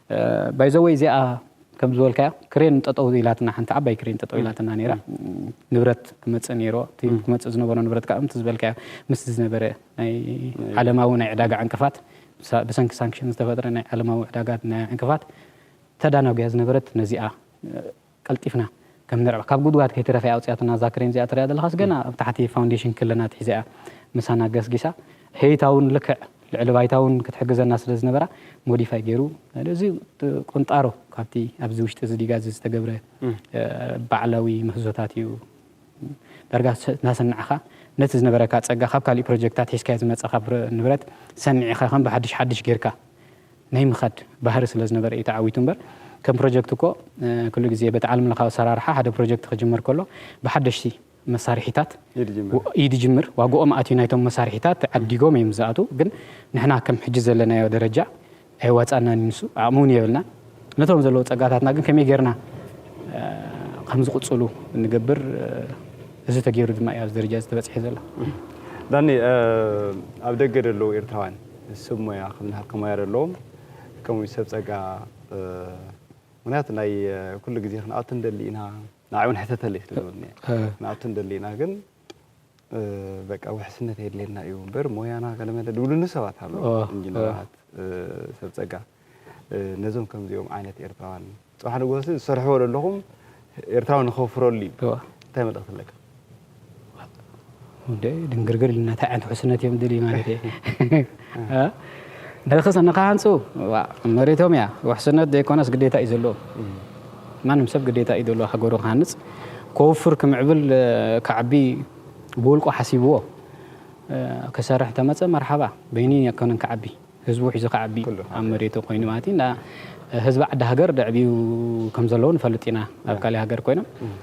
እ፣ ባይ ዘ ወይ እዚኣ ከም ዝበልካያ ክሬን ጠጠው ኢላትና፣ ሓንቲ ዓባይ ክሬን ጠጠው እም። ኢላትና ነይራ። እም። ንብረት ክመጽእ ነይርዎ። እቲ እም። ክመጽእ ዝነበሮ ንብረት ከዓ፣ ከምቲ ዝበልካዮ፣ ምስቲ ዝነበረ ናይ ናይ ዓለማዊ ናይ ዕዳጋ ዕንቅፋት፣ ብሳ-፣ ብሰንኪ ሳንክሽን ዝተፈጥረ ናይ ዓለማዊ ዕዳጋ ናይ ዕንቅፋት ተዳናጉያ ዝነበረት ነዚኣ፣ እ፣ ቀልጢፍና ከም ንርዕባ፣ ካብ ጉድጓድ ከይተረፈ እያ ኣውፅያትና። እዛ ክሬን እዚኣ ትሪኣ ዘለኻስ ገና እም። ኣብ ታሕቲ ፋውንዴሽን ክልላት ሒዛ እያ ምሳና ገስጊሳ። ሄይታ እውን ልክዕ ልዕሊ ባይታ እውን ክትሕግዘና ስለ ዝነበራ ሞዲፋይ ገይሩ፣ እዚ ቁንጣሮ ካብቲ ኣብዚ ውሽጢ እዚ ዲጋ እዚ ዝተገብረ፣ እም። እ፣ ባዕላዊ ምህዞታት እዩ። ዳርጋ ስ-፣ እናሰናዕኻ ነቲ ዝነበረካ ጸጋ ካብ ካሊእ ፕሮጀክታት ሒዝካዮ ዝመጻኻ ፕሮ-፣ ንብረት ሰኒዕኻ ከም ብሓድሽ ሓድሽ ጌርካ ናይ ምኻድ ባህሪ ስለ ዝነበረ እዩ ተዓዊቱ እምበር፣ ከም ፕሮጀክት እኮ፣ እ፣ ኩሉ ግዜ በቲ ዓለም ለኻዊ ኣሰራርሓ ሓደ ፕሮጀክት ክጅመር ከሎ ብሓደሽቲ መሳርሒታት እዩ ዝጅምር። ው-፣ እዩ ዝጅምር። ዋግኦም ኣትዩ ናይቶም መሳርሒታት ዓዲጎም እዮም ዝኣትዉ። ግን ንሕና ከም ሕጂ ዘለናዮ ደረጃ ኣየዋጻእናን እዩ ንሱ፣ ዓቕሚ እውን የብልናን። ነቶም ዘለዉ ጸጋታትና ግን ከመይ ጌርና፣ እ፣ ከም ዝቕጽሉ እንገብር፣ እ፣ እዚ ተገይሩ ድማ እዩ ኣብዚ ደረጃ እዚ ተበጺሑ ዘሎ። ዳኒ፣ እ፣ ኣብ ደገ ዘለዉ ኤርትራውያን ሰብ ሞያ፣ ከም ናትካ ሞያ ዘለዎም፣ ከምኡ ሰብ ጸጋ፣ እ፣ ምኽንያቱ ናይ፣ እ፣ ኩሉ ግዜ ክንኣቱ ንደሊ ኢና፣ ንዓይ እውን ሕተተለይ ስለ ዝበሉኒ እየ። እ። ክንኣቱ ንደሊ ኢና፣ ግን፣ እ፣ በቃ ውሕስነት የድልየና እዩ እምበር ሞያና ገለመለ ዝብሉኒ ሰባት ኣለዉ። ኦ፣ ኢንጂነራት፣ እ፣ ሰብ ጸጋ፣ እ፣ ነዞም ከምዚኦም ዓይነት ኤርትራውያን ጽባሕ ንግሆ ዝሰርሕዎ ዘለኹም ኤርትራዊ ንኸውፍረሉ እዩ። እዋ። እንታይ መልእኽቲ ኣለካ? እንደ ድንግርግር ኢልና እንታይ ዓይነት ውሕስነት እዮም ድልዩ ማለት እየ። እ? ንኽስ-፣ ንኽሃንጹ፣ ዋ፣ መሬቶም እያ። ውሕስነት ዘይኮነስ ግዴታ እዩ ዘለዎም። እም። ማንም ሰብ ግዴታ እዩ ዘለዎ ሃገሩ ክሃንጽ። ከውፍር፣ ክምዕብል፣ እ፣ ክዓቢ ብውልቁ ሓሲብዎ፣ እ፣ ክሰርሕ ተመጸ መርሓባ። በይኑ ኣይኮነን ክዓቢ። ህዝቡ ሒዙ ክዓቢ ክሉ ኣብ መሬቱ ኮይኑ ማለት እዩ። እና ህዝቢ ዓዲ ሃገር ደዕብዩ ከም ዘለዉ ንፈልጥ ኢና፣ ኣብ ያ። ካሊእ ሃገር ኮይኖም። እም።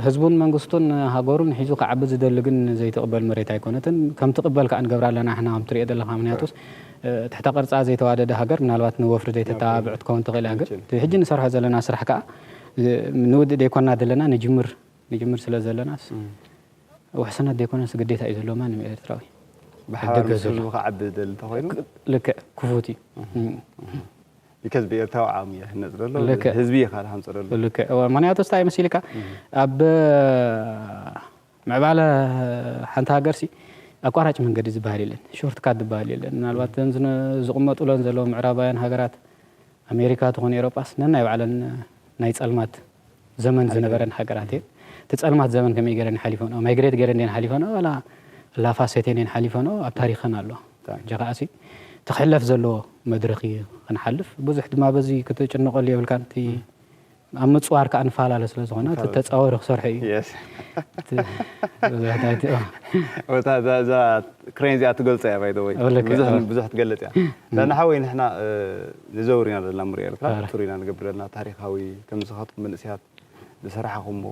ህዝቡን መንግስቱን ሃገሩን ሒዙ ክዓቢ ዝደሊ ግን ዘይትቕበል መሬት ኣይኮነትን። ከም ትቕበል ከኣ ንገብራ ኣለና ንሕና ከም ትሪኦ ዘለኻ። ምክንያቱስ፣ እ፣ ትሕተ ቅርጻ ዘይተዋደደ ሃገር ምናልባት ንወፍሪ ዘይተተባብዕ ክትከውን ትኽእል እያ። ግን መቸም። እቲ ሕጂ ንሰርሖ ዘለና ስራሕ ከኣ፣ እ፣ ንውድእ ዘይኮና ዘለና ንጅምር፣ ንጅምር ስለ ዘለናስ፣ እም። ውሕስነት ዘይኮነስ ግዴታ እዩ ዘለዎ ማንም ኤርትራዊ። ብሓባር ደገ ምስ ዘሎ። ህዝቡ ክዓቢ ዝደሊ እንተኾይኑ? ልክዕ፣ ክፉት እዩ። እም። እም። ቢካዝ ብኤርትራዊ ዓቕሚ እየ ክህነጽ ዘሎ፣ ልክዕ። ህዝቢ እየ ካልእ ሃንጽ ዘሎ። ልክዕ። እዋ፣ ምኽንያቱ ስታይ መሲልካ፣ እም። ኣብ ምዕባለ ሓንቲ ሃገርሲ ኣቋራጭ መንገዲ ዝበሃል የለን፣ ሾርት ካት ዝበሃል የለን። ምናልባት እተን ዝነ-፣ ዝቕመጡለን ዘለዉ ምዕራባውያን ሃገራት፣ ኣሜሪካ ትኹን ኤውሮጳስ ነናይ ባዕለን ናይ ጸልማት ዘመን ሓሊፈን። ዝነበረን ሃገራት እየን። እቲ ጸልማት ዘመን ከመይ ገይረን ሓሊፈንኦ? ማይግሬት ገይረን ድየን ሓሊፈንኦ? ዋላ ላፋሰቴን እየን ሓሊፈንኦ? ኣብ ታሪኽን ኣሎ። ታሪኽ። ሕጂ ከኣሲ፣ እቲ ክሕለፍ ዘለዎ መድረኽ እዩ ክንሓልፍ። ብዙሕ ድማ በዚ ክትጭነቐሉ የብልካን። እቲ እም። ኣብ ምጽዋር ከኣ ንፈላለ ስለ ዝኾነ፣ እቲ ንፈላለ። ተጻዋሪ ክሰርሖ እዩ። የስ። እቲ፣ ብዙሕ እንታይ እቲ፣ ኦ። እታ፣ እዛ፣ እዛ ክሬን እዚኣ ትገልጻ እያ፣ ባይ ዘ ወይ። ኦ፣ ልክዕ፣ ብዙሕ፣ ኦ። ብዙሕ ትገልጽ እያ። እም። ዳኒ ሓወይ፣ ንሕና፣ እ፣ ንዘውር ኢና ዘለና፣ ምርእ ኤርትራ፣ ኣረ። ቱር ኢና ንገብር ዘለና፣ ታሪኻዊ፣ ከም ንስኻትኩም መንእሰያት፣ ዝሰራሕኹሞ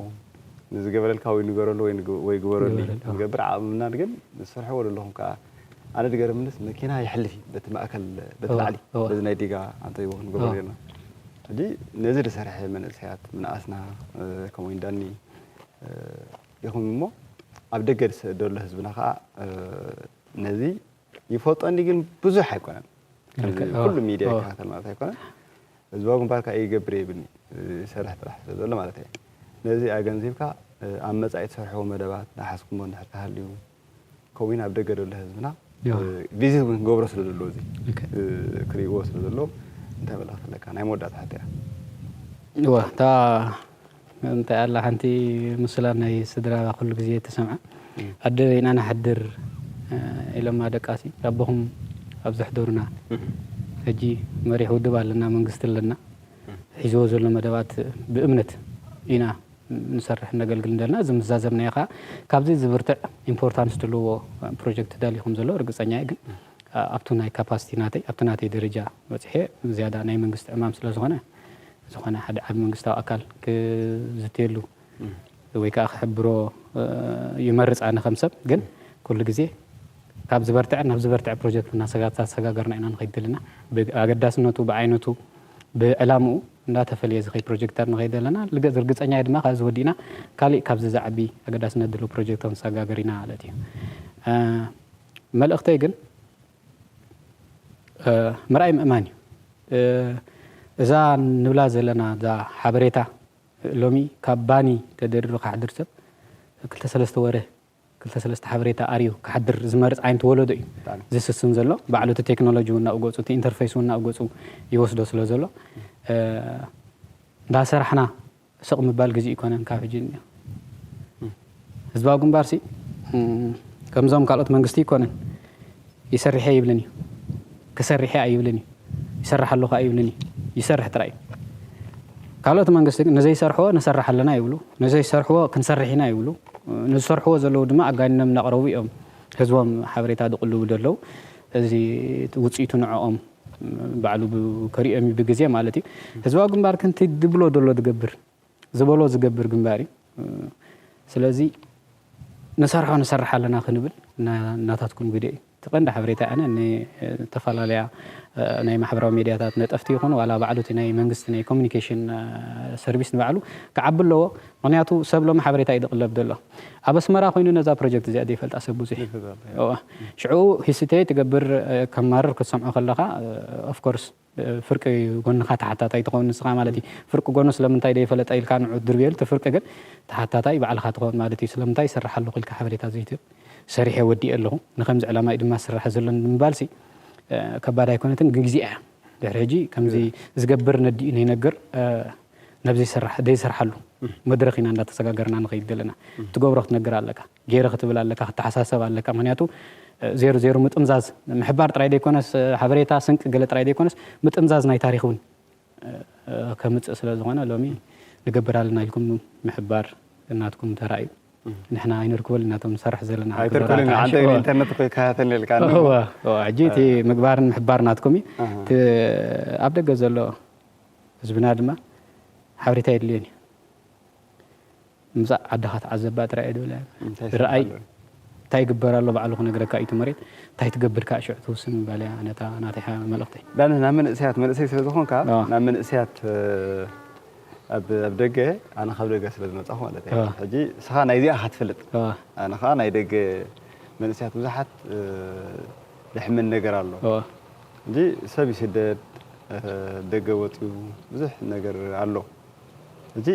ንዝገበረልካ ወይ ንገረሉ ወይ ንግ- ወይ ግበረሉ እዩ። ግበረሉ፣ ኣዎ። ንገብር ዓቕምና ግን ዝሰርሕዎ ዘለኹም ከዓ ኣነ ድገርምንስ መኪና ይሕልፍ እዩ በቲ ማእከል በቲ እዋ፣ ላዕሊ እዋ። በዚ ናይ ዲጋ ኣንተ ይቦ ክንገብሮ እዋ። ጌርና ሕጂ ነዚ ዝሰርሐ መንእሰያት ምንኣስና እ፣ ከምኡ ኢንዳኒ እ፣ ይኹን እሞ ኣብ ደገ ዝስ- ዘሎ ህዝብና ከዓ እ፣ ነዚ ይፈልጦ እንዲ ግን ብዙሕ ኣይኮነን። ከምዚ ልክዕ፣ ኩሉ እዎ፣ ሚድያ እዎ። ይከታተል ማለት ኣይኮነን። ህዝባዊ ግንባር ከዓ ይገብር የብልኒ ይሰርሕ ጥራሕ ስለ ዘሎ ማለት እየ። ነዚ ኣገንዚብካ ኣብ መፃኢ ትሰርሕዎ መደባት ዝሓዝኩሞ እንድሕር ተሃልዩ ከምኡውን ኣብ ደገ ዘሎ ህዝብና እዎ። ቪዚት እውን ክገብሮ ስለ ዘለዎ እዚ ልክዕ። ክርእይዎ ስለ ዘለዎ እንታይ መልእኽቲ ኣለካ? ናይ መወዳእታ ሕቶ እያ። እወ እታ እንታይ ኣላ ሓንቲ ምስላ ናይ ስድራ ኩሉ ግዜ ተሰምዓ ኣደ በይና ንሓድር ኢሎማ ደቃሲ ኣቦኹም ኣብ ዘሕደሩና ሕጂ መሪሕ ውድብ ኣለና መንግስቲ ኣለና ሒዝዎ ዘሎ መደባት ብእምነት ኢና ንሰርሕ ነገልግል እንደልና እዚ ምዛዘብናዮ ከዓ ካብዚ ዝብርትዕ ኢምፖርታንስ ዘለዎ ፕሮጀክት ዳሊ ከም ዘሎ ርግፀኛ እየ ግን ኣብቱ ናይ ካፓሲቲ ናተይ ኣብቱ ናተይ ደረጃ በፅሐ ዝያዳ ናይ መንግስቲ ዕማም ስለ ዝኾነ ዝኾነ ሓደ ዓብ መንግስታዊ ኣካል ክዝትየሉ ወይ ከዓ ክሕብሮ ይመርፅ ኣነ ከም ሰብ ግን ኩሉ ግዜ ካብ ዝበርትዐ ናብ ዝበርትዐ ፕሮጀክት እናተሰጋገርና ኢና ንኸይድ ዘለና ኣገዳስነቱ ብዓይነቱ ብዕላምኡ እንዳተፈለየ ዝኸይድ ፕሮጀክታት ንኸይድ ዘለና ርግፀኛ ድማ ካብዚ ወዲእና ካሊእ ካብዚ ዝዓቢ ኣገዳስነት ድሉ ፕሮጀክት ክንሰጋገር ኢና ማለት እዩ መልእኽተይ ግን ምርኣይ ምእማን እዩ እዛ ንብላ ዘለና እዛ ሓበሬታ ሎሚ ካብ ባኒ ተደርድሩ ክሓድር ሰብ ክልተ ሰለስተ ወረ ክልተ ሰለስተ ሓበሬታ ኣርዩ ክሓድር ዝመርፅ ዓይነት ወለዶ እዩ ዝስስን ዘሎ ባዕሉ እቲ ቴክኖሎጂ እውን ናብኡ ገፁ እቲ ኢንተርፌስ እውን ናብኡ ገፁ ይወስዶ ስለ ዘሎ እንዳሰራሕና ስቕ ምባል ግዜ ይኮነን ካብ ሕጂ እኒኦ ህዝባዊ ግንባር ሲ ከምዞም ካልኦት መንግስቲ ይኮነን ይሰርሕ ይብልን እዩ ክሰርሕ ኣይብልን እዩ ይሰርሕ ኣለኹ ኣይብልን እዩ ይሰርሕ ጥራይ እዩ ካልኦት መንግስቲ ግን ንዘይሰርሕዎ ንሰርሕ ኣለና ይብሉ ንዘይሰርሕዎ ክንሰርሕ ኢና ይብሉ ንዝሰርሕዎ ዘለዉ ድማ ኣጋኒኖም እናቕረቡ እዮም ህዝቦም ሓበሬታ ዝቕልቡ ዘለዉ እዚ ውፅኢቱ ንዕኦም ባዕሉ ከሪኦም እዩ ብግዜ ማለት እዩ ህዝባዊ ግንባር ክንቲ ድብሎ ዘሎ ዝገብር ዝበሎ ዝገብር ግንባር እዩ ስለዚ ንሰርሖ ንሰርሕ ኣለና ክንብል እናታትኩም ግደ እዩ ተቐንዲ ሓበሬታ ኣነ ንተፈላለያ ናይ ማሕበራዊ ሚድያታት ነጠፍቲ ይኹን ዋላ ባዕሉ ናይ መንግስቲ ናይ ኮሚኒኬሽን ሰርቪስ ንባዕሉ ክዓቢ ኣለዎ ምክንያቱ ሰብ ሎም ሓበሬታ እዩ ዝቕለብ ዘሎ ኣብ ኣስመራ ኮይኑ ነዛ ፕሮጀክት እዚኣ ዘይፈልጣ ሰብ ብዙሕ ሽዑ ሂስቴ ትገብር ከማርር ክትሰምዖ ከለካ ኦፍኮርስ ፍርቂ ጎንኻ ተሓታታይ ትኸውን ንስኻ ማለት እዩ ፍርቂ ጎኑ ስለምንታይ ደይፈለጠ ኢልካ ንዑ ድርብየሉ እቲ ፍርቂ ግን ተሓታታይ ባዕልኻ ትኸውን ማለት እዩ ስለምንታይ ይሰርሕ ኣለኹ ኢልካ ሓበሬታ ዘይትህብ ሰሪሐ ወዲኤ ኣለኹ ንከምዚ ዕላማ እዩ ድማ ዝስራሕ ዘሎ ንምባልሲ ከባድ ኣይኮነትን ግን ግዜ እያ ድሕሪ ሕጂ ከምዚ ዝገብር ነዲኡ ነይነግር ናብ ዘይሰርሓሉ መድረኽ ኢና እንዳተሰጋገርና ንኸይድ ዘለና ትገብሮ ክትነግር ኣለካ ገይረ ክትብል ኣለካ፣ ክተሓሳሰብ ኣለካ። ምኽንያቱ ዜሮ ዜሮ ምጥምዛዝ ምሕባር ጥራይ ዘይኮነስ፣ ሓበሬታ ስንቂ ገለ ጥራይ ዘይኮነስ፣ ምጥምዛዝ ናይ ታሪኽ እውን ከምጽእ ስለ ዝኾነ፣ ሎሚ ንገብር ኣለና ኢልኩም ምሕባር ናትኩም ተራ እዩ። ንሕና ኣይንርክበሉ ናቶም ንሰርሕ ዘለና ኣይተርክበሉ፣ ሓንቲ ኢንተርነት እኮ ይከታተል ነልካ። እወ፣ እወ፣ ሕጂ እቲ ምግባርን ምሕባር ናትኩም እዩ። እቲ ኣብ ደገ ዘሎ ህዝብና ድማ ሓበሬታ የድልዮን እዩ። ምጻእ ዓድኻ ትዓዘባ ጥራይ እየ ድብል። እንታይ ርኣይ ይስራሕ ኣሎ? እንታይ ይግበር ኣሎ ባዕሉ ክነግረካ እዩ እቲ መሬት። እንታይ ትገብር ከኣ ሽዑ ትውስን ምባል እያ ነታ ናተይ ሓ-፣ መልእኽተይ። ዳኒ፣ ናብ መንእሰያት፣ መንእሰይ ስለ ዝኾንካ፣ ኣዎ። ናብ መንእሰያት፣ እ፣ ኣብ፣ ኣብ ደገ፣ ኣነ ካብ ደገ ስለ ዝመጻኹ ማለት እየ። ኣዎ። ሕጂ ንስኻ ናይዚኣ ኢኻ ትፈልጥ። ኣዎ። ኣነ ኸኣ ናይ ደገ መንእሰያት ብዙሓት፣ እ፣ ዘሕምን ነገር ኣሎ። ኣዎ። ሕጂ ሰብ ይስደድ፣ እ፣ ደገ ወጺኡ ብዙሕ ነገር ኣሎ። ሕጂ፣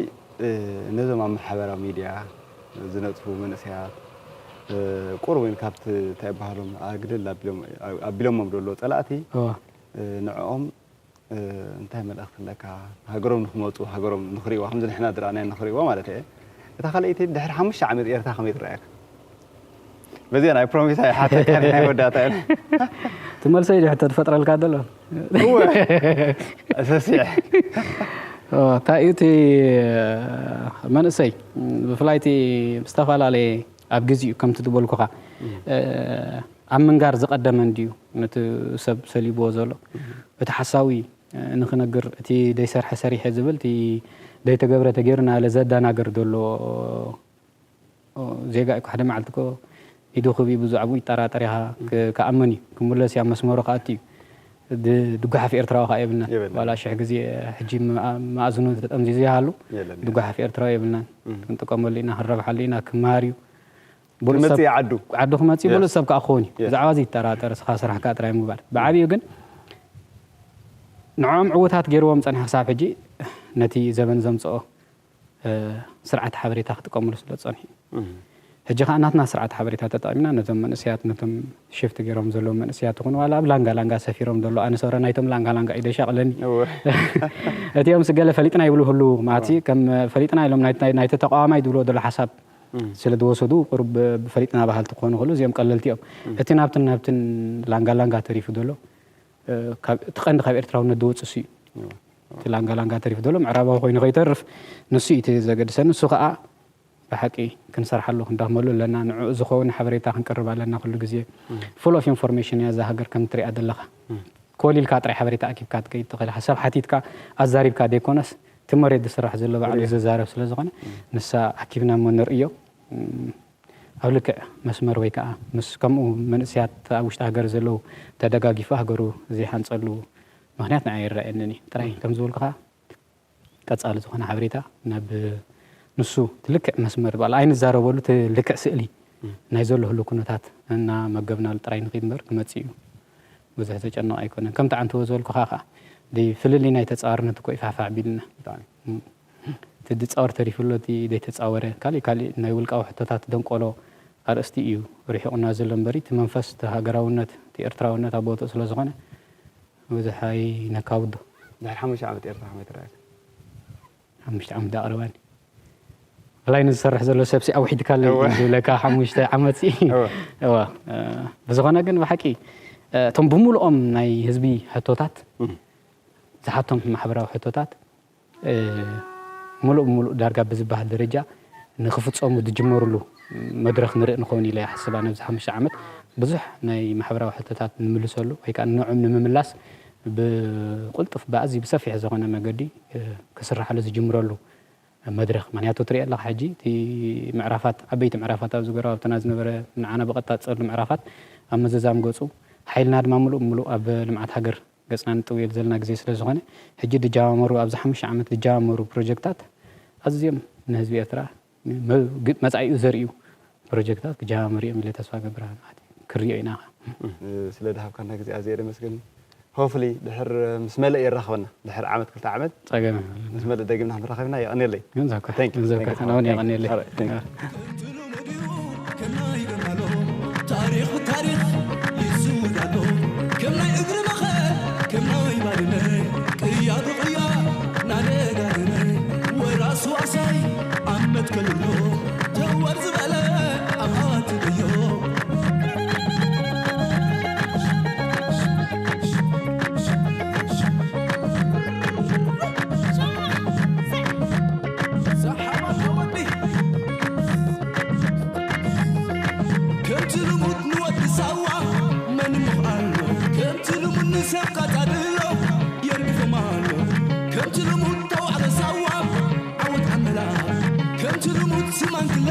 እ፣ ነዞም ኣብ ማሕበራዊ ሚድያ ዝነጥፉ መንእሰያት፣ እ፣ ቁሩብ እውን ካብቲ እንታይ ይበሃሎም ኣግልል ኣቢሎም፣ ኣቢሎሞም ዘሎ ጸላእቲ፣ እወ። እ፣ ንዕኦም፣ እ፣ እንታይ መልእኽቲ ኣለካ? ሃገሮም ንኽመጹ፣ ሃገሮም ንኽርእይዋ፣ ከምዚ ንሕና ዝረኣናዮ ንኽርእይዋ ማለት እየ። እታ ካልኣይቲ ድሕሪ ሓሙሽተ ዓመት ኤርትራ ከመይ ትረኣየካ? በዚኣ ናይ ፕሮሚስ ኣይሓተካን ናይ መወዳእታ እየ። ትመልሰይ ዶ ሕቶ ትፈጥረልካ ዘሎ? እወ። ሰሲዐ። ኦ፣ እንታይ እዩ እቲ መንእሰይ ብፍላይ እቲ ዝተፈላለየ ኣብ ግዜኡ ከምቲ ዝበልኩኻ፣ እ፣ ኣብ ምንጋር ዝቐደመ እንድዩ ነቲ ሰብ ሰሊብዎ ዘሎ። እቲ ሓሳዊ ንኽነግር፣ እቲ ደይሰርሐ ሰሪሐ ዝብል፣ እቲ ደይተገብረ ተገይሩ እናበለ ዘዳናግር ዘሎ ዜጋ እኮ ሓደ መዓልቲ እኮ ኢዱ ክብኢ ብዛዕባኡ ይጠራጠር ኢኻ። ክ-፣ ክኣምን እዩ። ክምለስ እዩ፣ ኣብ መስመሩ ክኣቱ እዩ። ድ-፣ ድጓሓፍ ኤርትራዊ ከዓ የብልናን። የብልናን። ዋላ ሽሕ ግዜ ሕጂ መኣ-፣ መኣዝኑ ተጠምዚዙ ይሃሉ፣ የለን፣ የለን። ድጓሓፍ ኤርትራዊ የብልናን። እም። ክንጥቀመሉ ኢና፣ ክንረብሓሉ ኢና፣ ክመሃር እዩ። ብሉጽ ክመጽእ ሰብ እዩ ዓዱ። ዓዱ ክመጽእ እዩ፣ የስ። ብሉጽ ሰብ ከዓ ክኸውን እዩ። የስ። ብዛዕባ እዚ ይጠራጠር፣ እስኻ ስራሕካ ጥራይ ምግባር። ብዓብዩ ግን ንዕኦም ዕዉታት ገይርዎም ጸኒሑ ክሳብ ሕጂ ነቲ ዘበን ዘምጽኦ፣ እ፣ ስርዓት ሓበሬታ ክጥቀምሉ ስለ ዝጸንሑ እዩ። እም። ሕጂ ከዓ ናትና ስርዓት ሓበሬታ ተጠቒምና ነቶም መንእሰያት፣ ነቶም ሽፍት ገይሮም ዘለዉ መንእሰያት ይኹኑ፣ ዋላ ኣብ ላንጋ ላንጋ ሰፊሮም ዘለዉ፣ ኣነ ሰረ ናይቶም ላንጋ ላንጋ እዩ ደሻቕለኒ። እወ። እቲኦም ስገለ ፈሊጥና ይብሉ ህሉ፣ ማለት እወ። ከም ፈሊጥና ኢሎም ናይ-፣ ናይ-፣ ናይቲ ተቃዋማይ ዝብልዎ ዘሎ ሓሳብ እም። ስለ ዝወሰዱ፣ ቁሩብ ብፈሊጥና በሃልቲ ክኾኑ ይኽእሉ፣ እዚኦም ቀለልቲ እዮም። እም። እቲ ናብትን ናብትን ላንጋ ላንጋ ተሪፉ ዘሎ፣ እ፣ ካብ፣ እቲ ቀንዲ ካብ ኤርትራውነት ዝወጽእ እሱ እዩ። እወ። እቲ ላንጋ ላንጋ ተሪፉ ዘሎ ምዕራባዊ ኮይኑ ከይተርፍ፣ ንሱ እዩ እቲ ዘገድሰኒ። ንሱ ከኣ ብሓቂ ክንሰርሓሉ፣ ክንደኽመሉ ኣለና። ንዕኡ ዝኸውን ሓበሬታ ክንቅርብ ኣለና ኩሉ ግዜ። እም። ፉል ኦፍ ኢንፎርሜሽን እያ እዛ ሃገር ከም ትሪኣ ዘለኻ። እም። ኮሊልካ ጥራይ ሓበሬታ ኣኪብካ ትከይድ ትኽእል ኢኻ። ሰብ ሓቲትካ ኣዛሪብካ ዘይኮነስ፣ እቲ መሬት ዝስራሕ ዘሎ ባዕሉ እያ። ዘዛረብ ስለ ዝኾነ፣ እም። ንሳ ኣኪብና እሞ ንርእዮ። እም፣ ኣብ ልክዕ መስመር ወይ ከዓ ምስ ከምኡ መንእሰያት ኣብ ውሽጢ ሃገር ዘለዉ ተደጋጊፉ ሃገሩ ዘይሓንጸሉ ምኽንያት ንዓይ ኣይረኣየንን እዩ። ጥራይ እም። ከም ዝበልኩኻ ቀጻሊ ዝኾነ ሓበሬታ ናብ ንሱ እቲ ልክዕ መስመር በዓል ኣይንዛረበሉ፣ እቲ ልክዕ ስእሊ እም። ናይ ዘሎ ህሉ ኩነታት እናመገብናሉ ጥራይ ንኽድ እምበር ክመጽእ እዩ። ብዙሕ ዘጨንቕ ኣይኮነን። ከምቲ ዓንተቦ ዝበልኩኻ ከኣ፣ እቲ ፍልልይ ናይ ተጻዋርነት እኮ እዩ ፋሕፋሕ ቢልና። ብጣዕሚ። እም። እቲ ዝጻወር ተሪፉ ኣሎ፣ እቲ ዘይተጻወረ፣ ካሊእ ካሊእ ናይ ውልቃዊ ሕቶታት ደንቆሎ ኣርእስቲ እዩ ርሒቑና ዘሎ እምበሪ፣ እቲ መንፈስ፣ እቲ ሃገራውነት፣ እቲ ኤርትራውነት ኣብ ቦትኡ ስለ ዝኾነ፣ ብዙሕ ኣይነካብዶ። ድሕሪ ሓሙሽተ ዓመት ኤርትራ ከመይ ትረኣየካ? ሓሙሽተ ዓመት ዳቕረባኒ። ብላይ ንዝሰርሕ ዘሎ ሰብሲ ኣውሒድካለይ እወ። ዝብለካ ሓሙሽተ ዓመት ሲ። እወ። እወ። እ፣ ብዝኾነ ግን ብሓቂ፣ እ፣ እቶም ብምሉኦም ናይ ህዝቢ ሕቶታት፣ እም። ዝሓቶም ማሕበራዊ ሕቶታት፣ እ፣ ምሉእ ብምሉእ ዳርጋ ብዝበሃል ደረጃ ንክፍጸሙ ዝጅመሩሉ መድረኽ ንርኢ ንኸውን ኢለ ይሓስብ። ኣነ ኣብዚ ሓሙሽተ ዓመት ብዙሕ ናይ ማሕበራዊ ሕቶታት ንምልሰሉ ወይ ከኣ ንዕም ንምምላስ ብቕልጡፍ ብኣዝዩ ብሰፊሕ ዝኾነ መገዲ፣ እ፣ ክስራሓሉ ዝጅምረሉ መድረኽ። ምኽንያቱ ትሪኦ ኣለኻ ሕጂ እቲ ምዕራፋት፣ ዓበይቲ ምዕራፋት ኣብዚ ጎረባብትና ዝነበረ ንዓና ብቐጥታ ዝጸሉ ምዕራፋት ኣብ ምዝዛም ገጹ፣ ሓይልና ድማ ምሉእ ብምሉእ ኣብ ልምዓት ሃገር ገጽና ንጥውየሉ ዘለና ግዜ ስለ ዝኾነ፣ ሕጂ ዝጀማመሩ፣ ኣብዚ ሓሙሽተ ዓመት ዝጀማመሩ ፕሮጀክታት ኣዝዮም ንህዝቢ ኤርትራ መ-፣ ግ-፣ መጻኢኡ ዘርእዩ ፕሮጀክታት ክጀማመሩ እዮም ኢለ ተስፋ እገብር። ማለት እዩ። ክርእዮ ኢና ኸ። እም፣ ስለ ዝሃብካና ግዜ ኣዝየ የመስግን። ሆፍሊ ድሕር ምስ መለእ የራኽበና። ድሕር ዓመት፣ ክልተ ዓመት ጸገም የብሉን። ምስ መለእ ደጊምና ክንራኸብና የቐንየለይ። ግን ዛኳ፣ Thank you። ግን ዛኳ፣ Thank you። ኣነ እውን የቐንየለይ። All right፣ thank you። ኣዎ። ከም ናይ ገማሎ ታሪኽ ታሪኽ ይዝውድ ኣሎ። ከም ናይ እግሪ መኸ፣ ከም ናይ ባድመ ቅያ ብቕያ ናደጋግመ ወራስ ዋሳይ ኣብ መትከል ኣሎ። ተወር ዝበለ ኣብ ኣትብዮ። ከምቲ ልሙድ ንወዲ ሳዋ መን እሞ ኣሎ፣ ከምቲ ልሙድ ንሰብ ቃጻ ድሎ የርግፎም ኣሎ። ከምቲ ልሙድ ተባዕሎ ሳዋ ዓወት ኣመላ፣ ከምቲ ልሙድ ስማንክላ